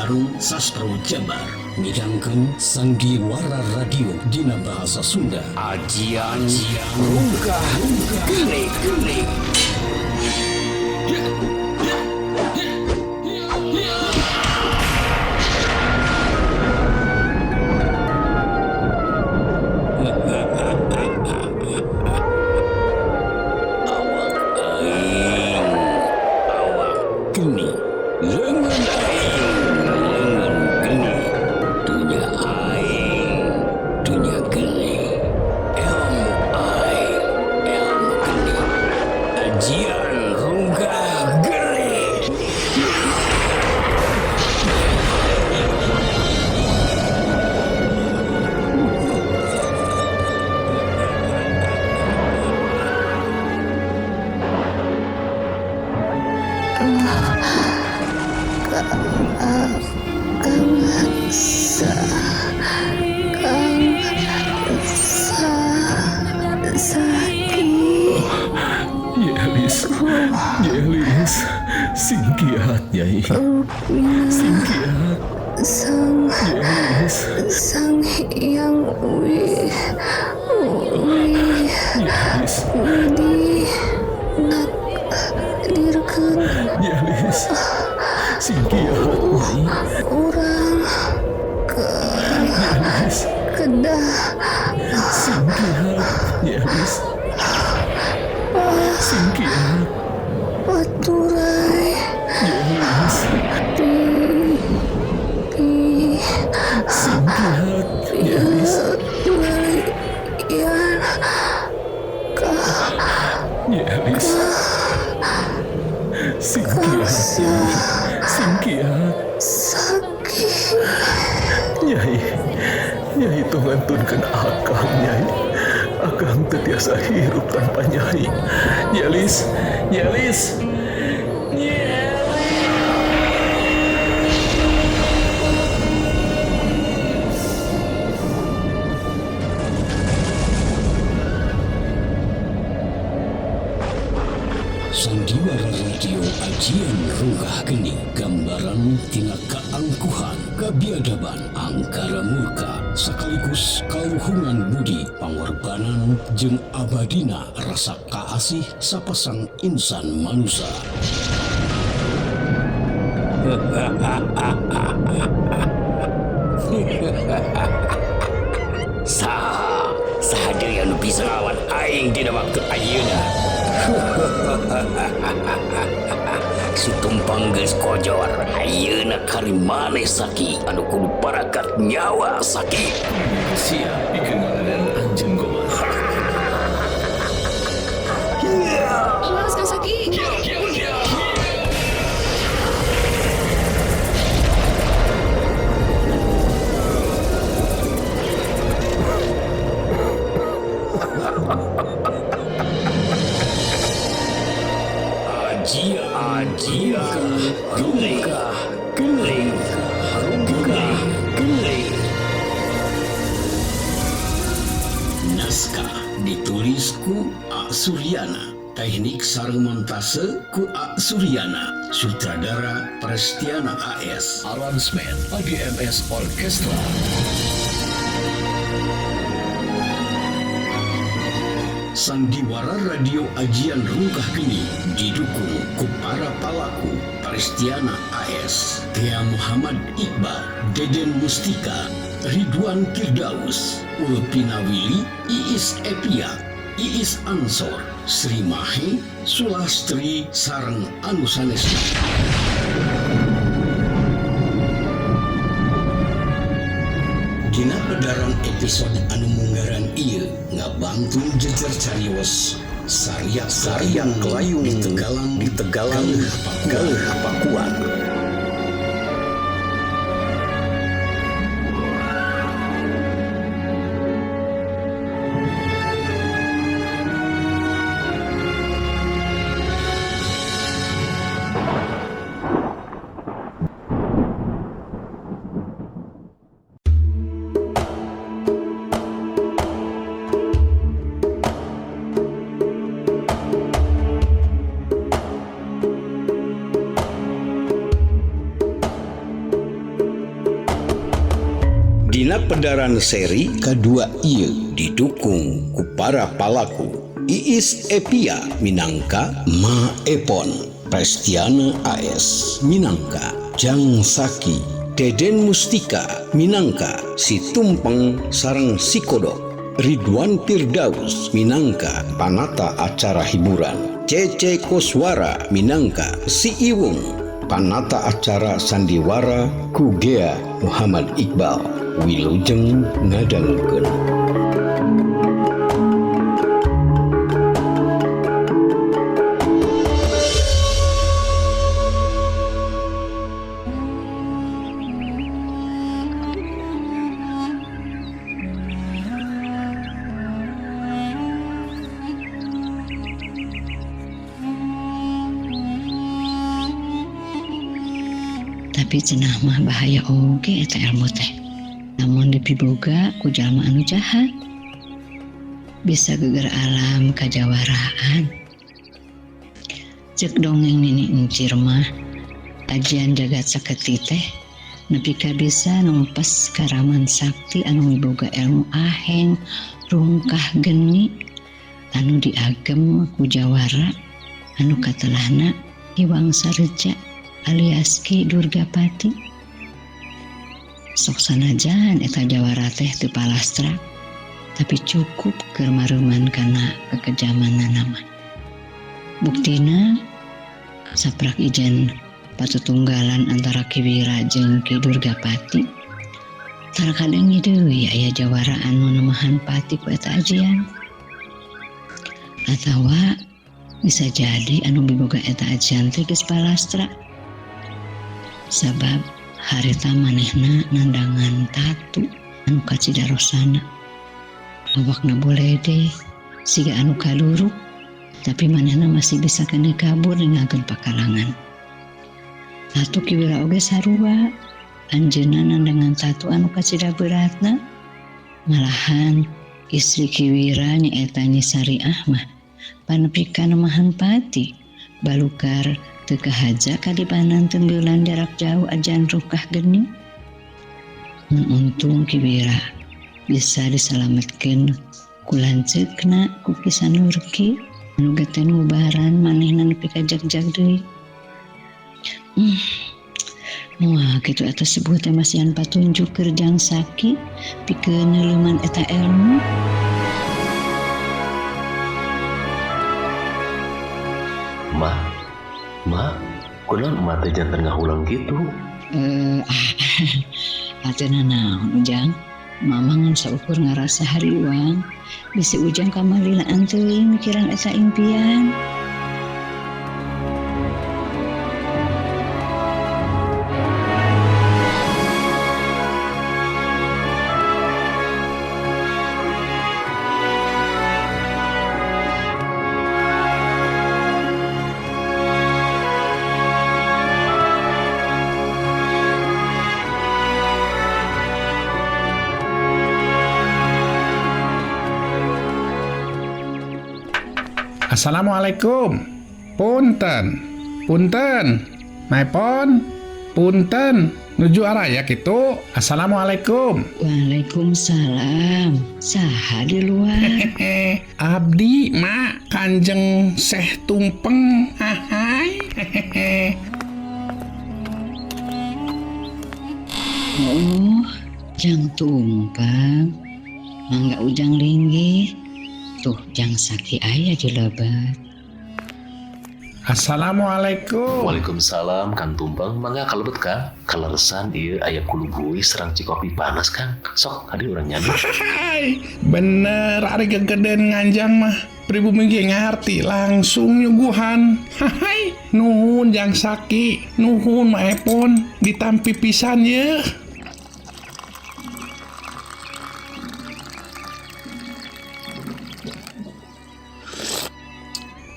Sareng Sastro Jabar midangkeun sandiwara radio dina bahasa Sunda. Ajian Rungkah Geni Geni. Awak aing, awak geni, leungeun aing, leungeun geni, dunya aing, dunya geni, ilmu aing, ilmu geni, ajian Rungkah Geni. Kang sa Kang sa Saki. Yelis, Yelis, sing kiat, Nyai, sing kiat. Sang Yelis. Sang Hyang Wi Wi Yelis. Widi nakdirkeun Yelis, sing kiat, Nyai. Urang ke Yelis. Kedah Sing kiat, Yelis, sing kiat. Paturai Yelis. Pi pi Sing kiat, Yelis. Yan Yelis, sing kiat, Nyai, sing kiat. Saki. Nyai, Nyai tong ngantunkeun akang, Nyai. Akang teu tiasa hirup tanpa Nyai. Yelis, Yelis, Yelis. Sandiwara Radio Ajian Rungkah Geni, gambaran tina kaangkuhan, kabiadaban, angkara murka sekaligus kaluhungan budi, pangorbanan jeung abadina rasa kaasih sapasang insan manusia. Saha saha deui anu bisa nglawan aing dina waktu ayeuna? Situmpang geus kojor, ayeuna kari maneh, Saki, anu kudu parakat nyawa, Saki. Siap pikeun ngaladenan anjeun, Gomar. Awas, Kang Saki. Ajian Ajian Rungkah Geni Rungkah Geni. Naskah ditulis ku A Suryana, teknik sareng montase ku A Suryana, sutradara Prestiana AS. Aransemen AGMS Orkestra. Sandiwara Radio Ajian Rungkah Geni didukung ku para palaku Prestiana AS, Tea Muhammad Iqbal, Deden Mustika, Ridwan Firdaus, Ulpina Willy, Iis Epia, Iis Ansor, Sri Mahe, Sulastri sareng anu sanesna. Dina pedaran episode anu munggaran ieu ngabangtun jejer carios Saria Saria Kelayung di Tegalan, di Tegalan Galuh Pakuan. Dina pedaran seri kadua ieu didukung ku para palaku Iis Epia minangka Ma Epon, Prestiana AS minangka Jang Saki, Deden Mustika minangka Si Tumpeng sareng Si Kodok, Ridwan Firdaus minangka panata acara hiburan, Cece Koswara minangka Si Iwung, panata acara sandiwara ku Gea Muhammad Iqbal. Wilujeng ngadangukeun. Tapi cenah mah bahaya oge eta ilmu teh. Namun dipiboga ku jalma anu jahat. Bisa geger alam kajawaraan. Cek dongeng nini encir mah ajian jagat saketi teh nepi ka bisa numpes karaman sakti anu miboga ilmu aheng rungkah geni anu diagem ku jawara anu katelahna Ki Wangsareja alias Ki Durgapati. Sok sanajan eta jawara teh teu palastra, tapi cukup keur maruman kana kekejamanna mah. Buktina saprak ijen patutunggalan antara Ki Wira jeung Ki Durgapati, tara kadengi deui aya jawara anu nemahan pati ku eta ajian. Atawa bisa jadi anu miboga eta ajian teh geus palastra. Sabab harita manehna nandangan tatu anu kacidarosana. Awakna boleh siga anu kaluruk, tapi manehna masih bisa kena kabur ninggalkeun pakalangan. Tatu Ki Wira oge sarua, anjeunna nandangan tatu anu kacida beratna. Malahan istri Ki Wira nyaeta Nyi Sariah mah panepi ka nemahan pati, balukar teu kahaja kadipanan tenggelan jarak jauh ajan rukah geni. Untung Ki Wira bisa disalametkeun ku lanceukna ku Ki Sanurki anu geten ngubaran manehna nepi ka jag-jag deui. Moal kitu eta sebuah teh masihan patunjuk keur Jang Saki pikeun neuleuman eta ilmu. Ma, kunaon emak teh janten ngahulang kitu? Ateuna naon Ujang? Mama ngan saukur ngarasa hariwang. Bisi Ujang kamalilaan teuing mikiran eta impian. Assalamualaikum. Punten. Punten. Maepon. Punten. Nuju araya kitu. Assalamualaikum. Waalaikumsalam. Saha di luar? Abdi mak Kanjeng Seh Tumpeng. Ahai. Oh, Jang Tumpeng. Mangga Ujang linggih. Tuh, Jang Saki aya di lebat. Assalamualaikum. Waalaikumsalam Kang Tumpeng. Mangga kalebet Kang. Kaleresan ieu aya kulubuy serang cikopi panas Kang. Sok hadir urang nyadu. Bener ari gegedean nganjang mah. Pribumi ge ngarti langsung nyuguhan. Hai, nuhun Jang Saki, nuhun Maepon ditampi pisan ye.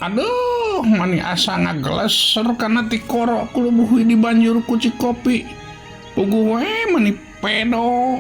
Aduh, mani asa ngageleser kana tikoro kulubuh di banjur ku cikopi. Puguh we mani pedo.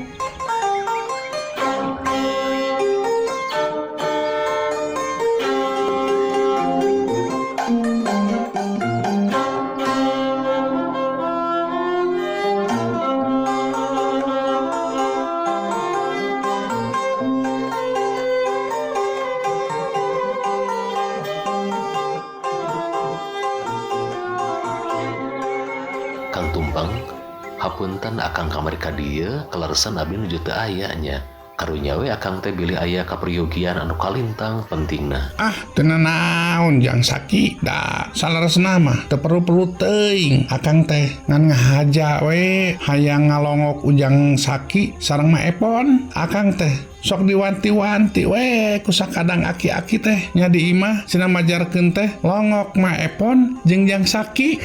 akang kamari ka dieu kaleresan abdi nuju teu aya nya. Karunya we akang teh bilih aya kaperyogian anu kalintang pentingna. Ah, teu nanaon Jang Saki, da saleresna mah teu perlu-perlu teuing akang teh ngan ngahaja we hayang ngalongok Ujang Saki sareng Ma Epon. Akang teh sok diwanti-wanti we ku sakadang aki-aki teh nya di imah cenah majarkeun teh longok Ma Epon jeung Jang Saki.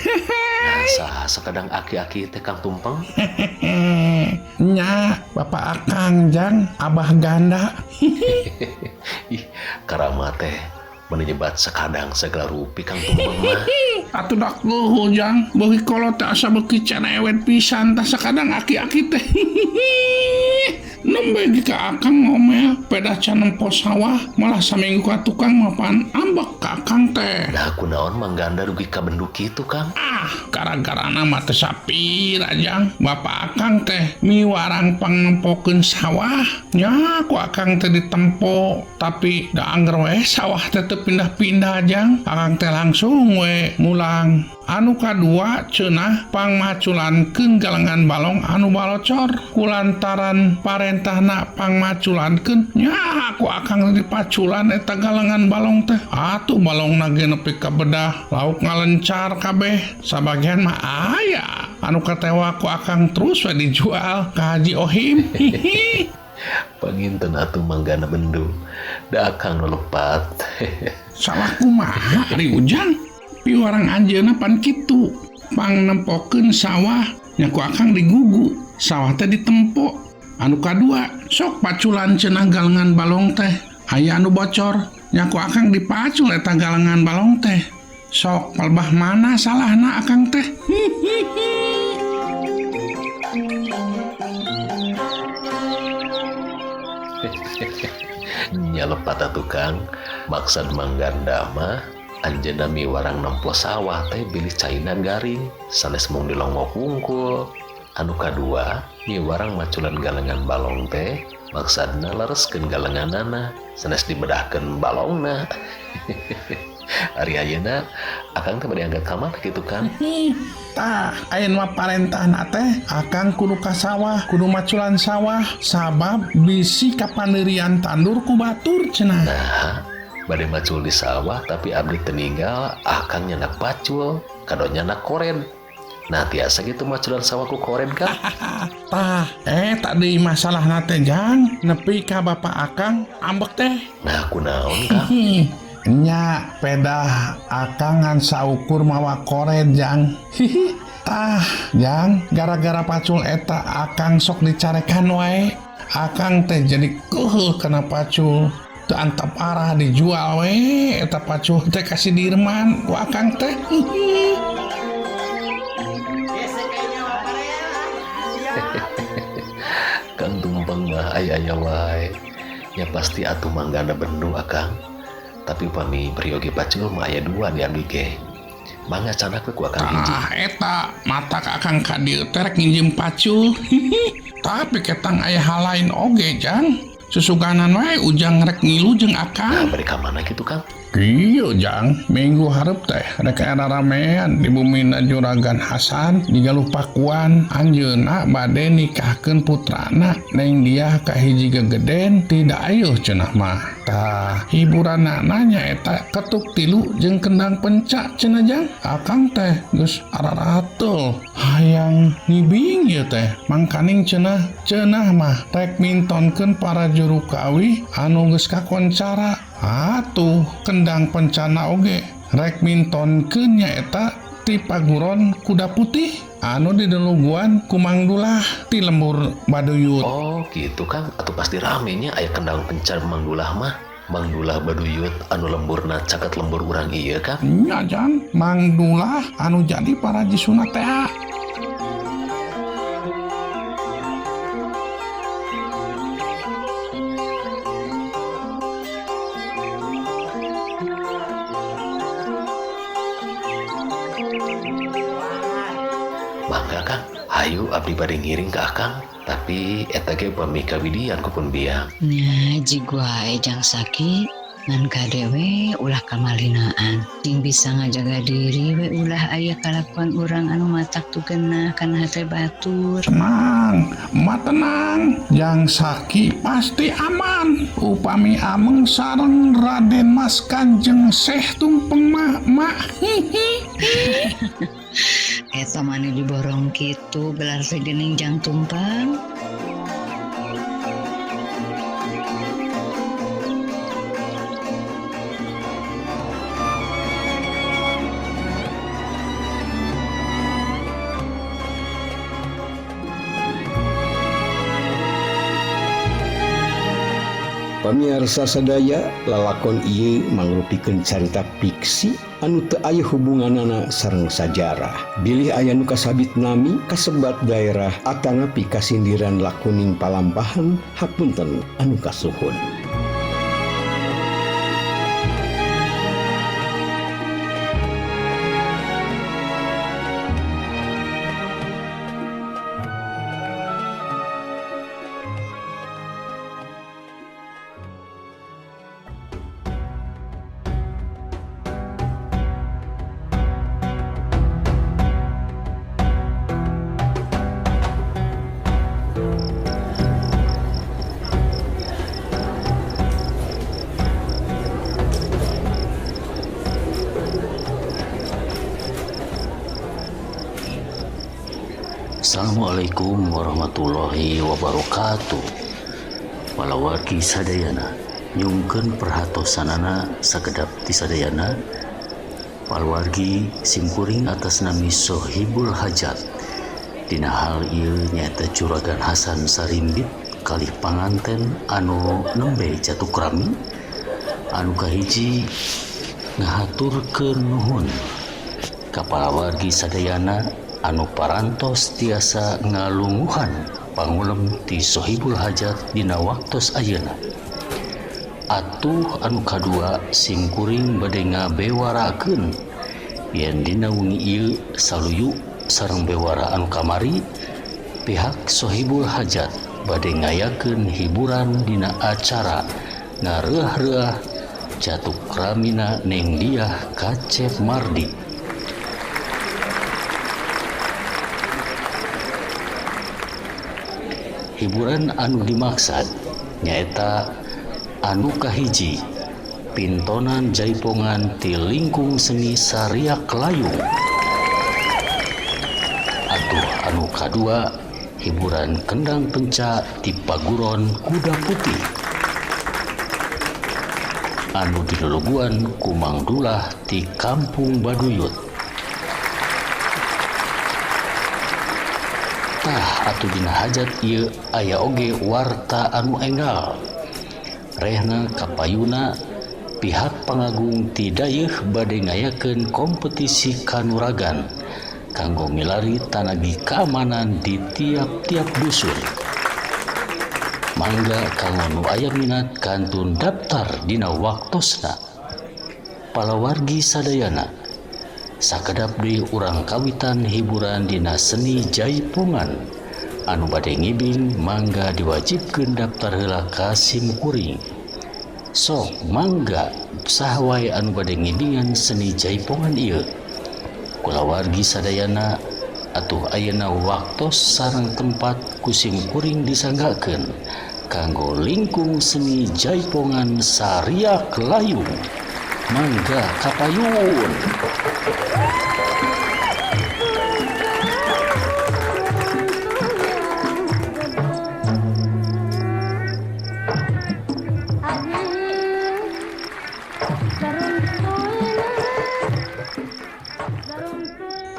Nah, saha sakadang aki-aki teh Kang Tumpeng? Nya, bapak akang Jang, Abah Ganda. Ih, karama teh meni nyebat sakadang segala rupi Kang Tumpeng mah. Atuh dak leuheuh Jang, beuki kolot teh asa beuki cerewet pisan tah sakadang aki-aki teh. Nembe ge ka akang ngomel, pedah can nempo sawah, malah saminggu ka tukang mapan ambek ka akang teh. Nah, kunaon Mang Ganda dugi ka bendu kitu, Kang? Ah, gara-garana mah teu sapira Jang. Bapak akang teh miwarang pangnempokeun sawah. Nya ku akang teh ditempo, tapi da angger we sawah teh teu pindah-pindah Jang. Akang teh langsung we mulang. Anu kadua cenah pangmaculankeun galengan balong anu balocor kulantaran parentahna pangmaculankeun nya ku akang dipaculan eta galengan balong teh. Atuh balongna ge nepi ka bedah lauk ngalencar kabeh, sabagian mah aya anu katewa ku akang terus we dijual ka Haji Ohim. Panginten atuh Manggana bendu da akang nu lepat. Salah kumaha ari Ujang? Piwarang anjeunna pan kitu pangnempokeun sawah nya ku akang digugu, sawah teh ditempo. Anu kadua sok paculan cenah galengan balong teh aya anu bocor nya ku akang dipacul eta galengan balong teh. Sok palbah mana salahna akang teh? Nya lepat atuh Kang, maksad Mang Ganda mah anjeunna miwarang nempo sawah teh bilih caina garing sanes mung dilongok wungkul. Anu kadua miwarang maculan galengan balong teh maksadna lereskeun galenganana sanes dibedahkeun balongna. Ari ayeuna akang teh bade angkat ka mana kitu Kang? Tah, ayeuna mah parentahna teh akang kudu ka sawah, kudu maculan sawah sabab bisi kapandeurian tandur ku batur cenah. Nah, bade macul di sawah tapi abdi teu ninggal akang nyandak pacul, kado nyandak koren. Nah, tiasa gitu maculan sawah ku koren Kang. Tah, tadi masalahna teh Jang, nepi ka bapak akang ambek teh. Nah, kunaon Kang? Nya pedah akang ngan saukur mawa koren Jang. Hihi. Tah, Jang, gara-gara pacul eta akang sok dicarekan wae. Akang teh jadi keuheuh kana pacul. Teu antap arah dijual we eta pacul teh ka si Dirman ku akang teh. Kang Tumpeng mah aya-aya wae. Ya pasti atuh Manggana bendu akang. Tapi upami peryogi pacul mah aya dua di abdi ge. Mangga canak we ku akang hiji. Ah, eta mata ka akang ka dieu teh rek nginjem pacul. Tapi ketang aya hal lain oge Jang. Susuganan wae Ujang rek ngilu jeung akang. Nah, bari ka mana kitu Kang? Kieu Jang, minggu hareup teh rek aya raramean di bumina Juragan Hasan di Galuh Pakuan. Anjeunna bade nikahkeun putrana neng dia ka hiji gegeden tidak ayuh cenah mah. Tah, hiburanna nya eta ketuk tilu jeung kendang pencak cenah Jang. Akang teh geus araratul hayang ngibing ieu teh. Mangkaning cenah cenah mah rek mintonkeun para juru kawih anu geus kakoncara. Atuh kendang pencana oge rek mintonkeun nyaeta ti paguron kuda putih anu dideluguan ku Mang Dulah ti lembur Baduyut. Oh gitu Kang, atuh pasti rame nya aya kendang pencar Mang Dulah mah. Mang Dulah Baduyut anu lemburna caket lembur urang ieu Kang. Nya Jang, Mang Dulah anu jadi paraji sunat teh. Mangga Kang, hayu abdi bade ngiring ka akang, tapi eta ge upami kawidian ku pun biang. Nya jig wae Jang Saki, Ngan kade we ulah kamalinaan. Jeung bisa ngajaga diri we ulah aya kalakuan urang anu matak tu genah kana hate batur. Tenang, emak tenang. Jang Saki pasti aman. Upami ameng sareng Raden Mas Kanjeng Syekh Tumpeng mah mak. Hihi. Eta mani diborong kitu gelar teh geuning Jang Tumpeng. Pamiarsa sadaya, lalakon ieu mangrupikeun carita fiksi anu teu aya hubunganana sareng sajarah. Bilih aya nu kasabit nami, kasebat daerah atanapi kasindiran lakuning palampahan, hapunten anu kasuhun. Assalamualaikum warahmatullahi wabarakatuh. Walawargi sadayana nyungkeun perhatosanana sakedap ti sadayana. Palawargi simkuring atas nami Sohibul Hajat. Dina hal ieu nyaeta Juragan Hasan Sarimbit kalih panganten anu nembe jatukrami anu kahiji ngahaturkeun nuhun ka palawargi sadayana anu parantos tiasa ngalunguhan pangulem ti Sohibul Hajat dina waktos ayeuna. Atuh anu kadua simkuring bade ngabewarakeun yen dina wengi ieu saluyu sareng bewara anu kamari pihak Sohibul Hajat bade ngayakeun hiburan dina acara ngareuah-reuah jatukramina Neng Diah Kacep Mardi. Hiburan anu dimaksad nyaeta anu kahiji pintonan jaipongan ti lingkung seni Sariak Layung. Atuh anu kadua hiburan kendang penca ti Paguron Kuda Putih anu diluluguan ku Mang Dulah ti Kampung Baduyut. Tah atuh dina hajat ieu aya oge warta anu enggal. Rehna kapayuna pihak pangagung ti dayeuh bade ngayakeun kompetisi kanuragan kanggo milari tanagi keamanan di tiap-tiap dusun. Mangga kanggo nu aya minat kantun daftar dina waktosna. Palawargi sadayana sakedap deui urang kawitan hiburan dina seni jaipongan anu bade ngibing mangga diwajibkeun daftar heula ka simkuring. Sok mangga saha wae anu bade ngibingan seni jaipongan ieu. Kulawargi sadayana atuh ayeuna waktos sareng tempat ku simkuring disanggakeun kanggo lingkung seni jaipongan Sariak Layung. Mangga kapayun.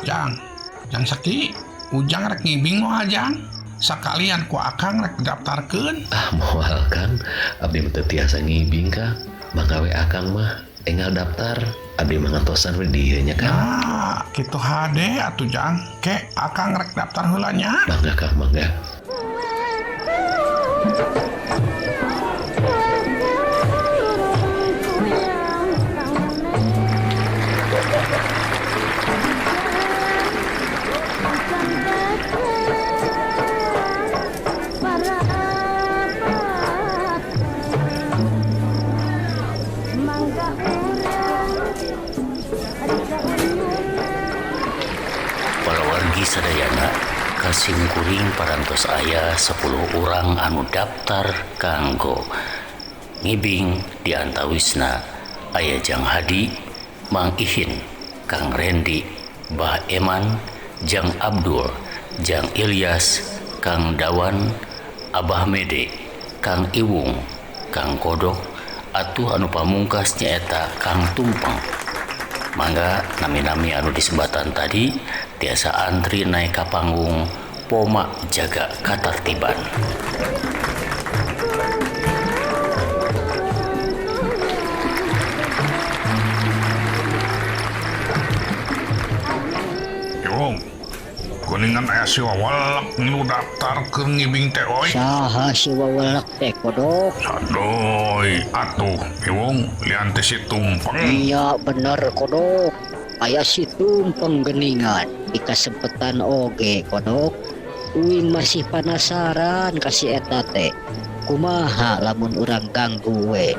Jang, Jang Saki, Ujang rek ngibing moal Jang. Sakalian ku akang rek daftarkeun. Ah moal Kang, abdi mah teu tiasa ngibing Kang. Mangga we akang mah enggal daftar, abdi mah ngantosan we dieu nya Kang. Nah, kitu hade atuh Jang. Ke akang rek daftar heula nya. Mangga Kang, mangga. Sadayana, kasing kuring parantos aya 10 urang anu daftar kanggo ngibing di antawisna aya Jang Hadi, Mang Ihin, Kang Rendi, Bah Eman, Jang Abdul, Jang Ilyas, Kang Dawan, Abah Mede, Kang Iwung, Kang Kodok, atuh anu pamungkas nyaeta Kang Tumpeng. Mangga nami-nami anu disebatan tadi tiasa antri naik ka panggung poma jaga katartiban. Iwung, kuningan aya si Wawalek nu daftar keur ngibing teh oi. Saha si Wawalek teh Kodok? Sadoy, atuh Iwung lian teh si Tumpeng. Iya bener Kodok. Aya si Tumpeng geningan di kasempetan oge Kodok. Uing masih penasaran ka si eta teh. Kumaha lamun urang ganggu we?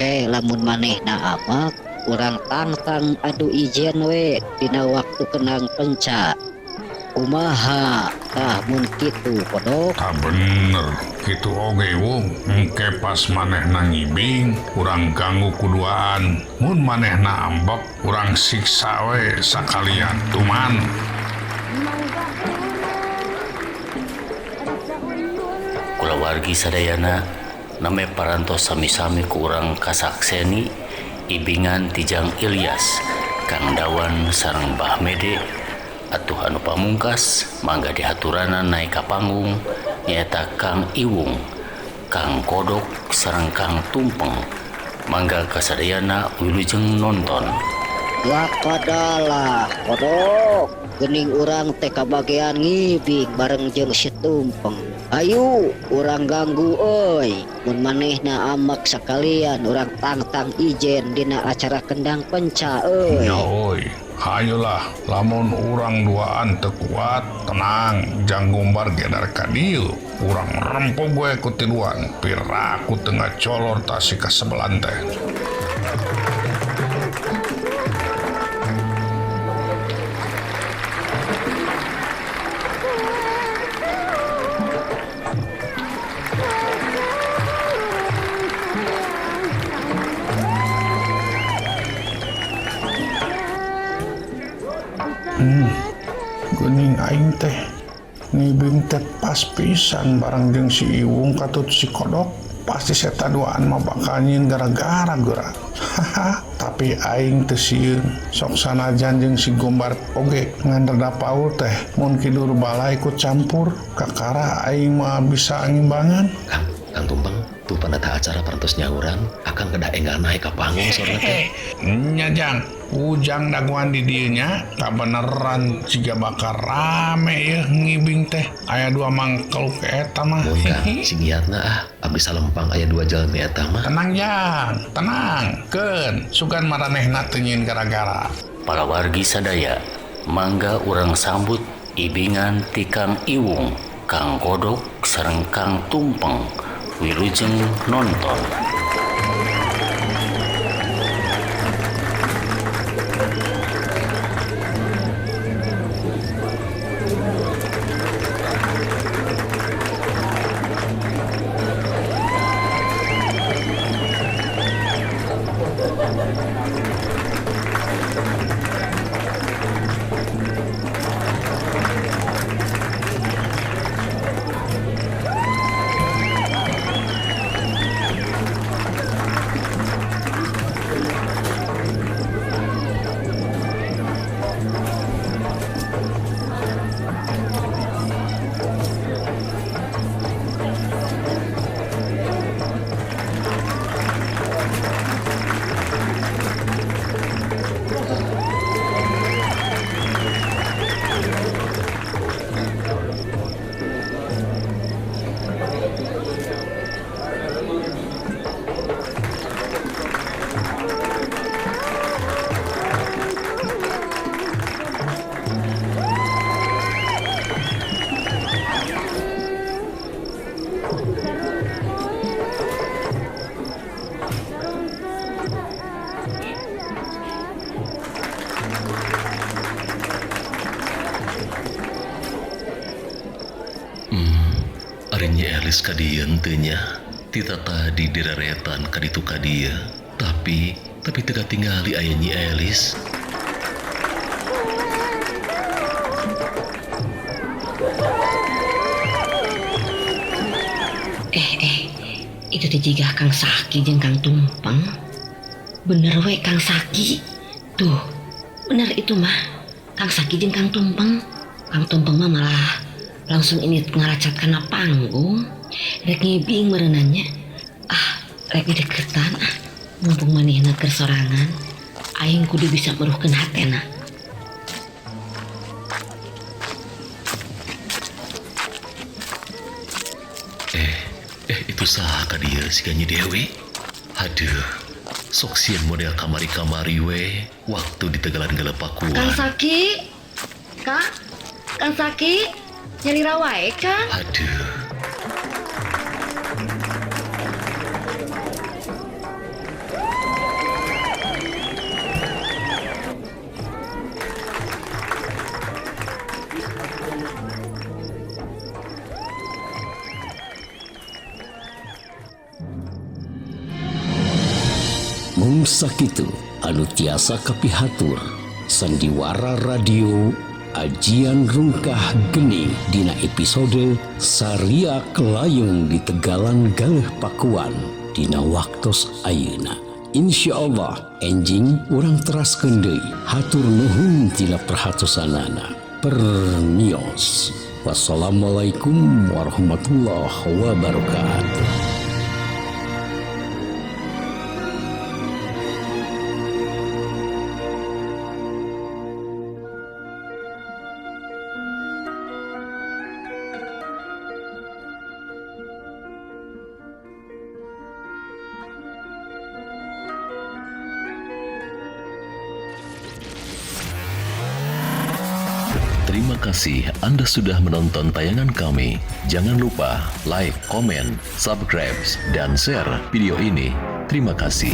Lamun manehna amak urang tangtang adu ijen we dina waktu kenang penca. Kumaha tah mun kitu Kodok? Tah bener kitu oge Wung. Engke pas manehna ngibing urang ganggu kuduaan. Mun manehna ambek urang siksa we sakalian tuman. Kulawargi sadayana name parantos sami-sami ku urang kasakseni ibingan ti Jang Ilyas, Kang Dawan sareng Bah Mede. Atuh anu pamungkas mangga dihaturanan naik ka panggung nyaeta Kang Iwung, Kang Kodok sareng Kang Tumpeng. Mangga kasadayana wilujeng nonton. Lakadalah Kodok, geuning urang teh kabagean ngibing bareng jeung si Tumpeng. Ayo urang ganggu euy. Mun manehna amak sakalian urang tangtang ijen dina acara kendang penca euy. Nya euy. Hayolah, lamun urang duaan teu kuat, tenang, jang gombar gedar ka dieu. Urang rempog we ku tiluan, piraku teu ngacolor tasi kasebelan teh. Geuning aing teh ngibing teh pas pisan bareng jeung si Iwung katut si Kodok. Pasti seta duaan mah bakal nyieun gara-gara geura. Haha, tapi aing teu sieun. Sok sanajan jeung si Gombar oge ngan rada paul teh mun kidur balai ku campur kakara aing mah bisa ngimbangan. Kang Tumpeng, tuh panata acara parantos nyauran, akang kedah enggal naik ka panggung sorna teh. Nya Jang, ujang daguan di dieu nya kabeneran siga bakal rame yeuh ngibing teh. Aya dua mangkeluk eta mah. Mun Kang, sing giatna ah, abdi salempang aya dua jalmi eta mah. Tenang Jang, tenang. Keun, sugan maranehna teu nyieun gara-gara. Palawargi sadaya, mangga urang sambut ibingan ti Kang Iwung, Kang Kodok sareng Kang Tumpeng. Wilujeng nonton. Elis ka dieu henteu nya? Tita tadi direretan ka ditu ka dieu. Tapi teu katingali aya Nyi Elis. Itu teh jiga Kang Saki jeung Kang Tumpeng. Bener we Kang Saki. Tuh, bener itu mah. Kang Saki jeung Kang Tumpeng. Kang Tumpeng mah malah langsung ini ngaracat kana panggung. Rek ngibing merenannya. Ah, rek ngedeketan ah. Mumpung manehna keur sorangan, aing kudu bisa meruhkeun hatena. Itu saha ka dieu siga Nyi Dewi? Aduh, sok sieun model kamari-kamari we waktu di Tegalan Gelepakuan. Kang Saki? Kang? Kang Saki? Nyalira wae, Kang? Aduh. Mung sakitu anu tiasa kapihatur sandiwara radio ajian rungkah geni dina episode Sariak Layung di Tegalan Galeh Pakuan dina waktos ayeuna. Insyaallah enjing urang teraskeun deui. Hatur nuhun tina perhatosanana. Permios. Wassalamualaikum warahmatullahi wabarakatuh. Terima kasih Anda sudah menonton tayangan kami. Jangan lupa like, komen, subscribe, dan share video ini. Terima kasih.